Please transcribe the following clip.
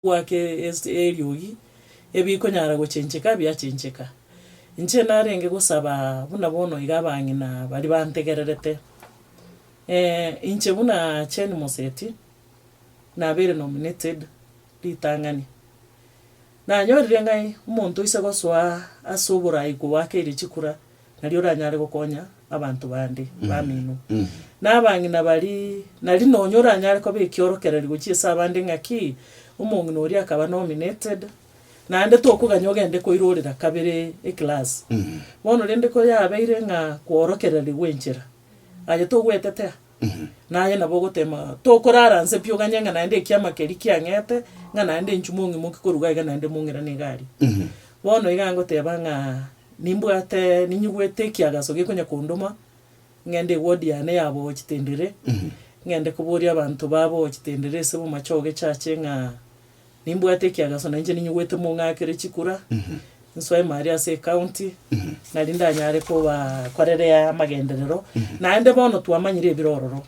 Goaka eriogi, ebikonyara gochencheka biachencheka. Inche narenge gosaba buna bono iga abang'ina baria bantegererete, inche buna Jane Moseti, nabeire nominated ritang'ani. Nanyorire ng'ai omonto oise gosoa ase oborai koakeire chikura, nario oranyare gokonya abanto bande bamino. Na abang'ina baria, nari nonya oranyare koba ekiorokererio gochia ase abande ng'aki, omong'ina oria akaba nominated, naende tokoganya ogende koirorera kabere eclass. Bono rende koyabeire ng'a kworokererigwe enchera, aye togwetetea, naye nabo ogotema tokorara nse pi oganye ng'a naende ekiama keria kiang'ete, ng'a naende inchuo mong'imoki korwa iga iga naende mong'irane iga aria. Bono iga ngoteba ng'a Nimbwate, ninyigwete ekiagaso gekonya kondoma, ng'ende eward yane ya Bochitendere, ng'ende koboria abanto ba Bochitendere ase Bomachoge Church ng'a nimbwate ekiagaso na inche ninyigwete mong'akere chikura, nsoe maria ase ecounty, nari ndanyare kobakorerea amagenderero, naende bono twamanyire ebire ororo.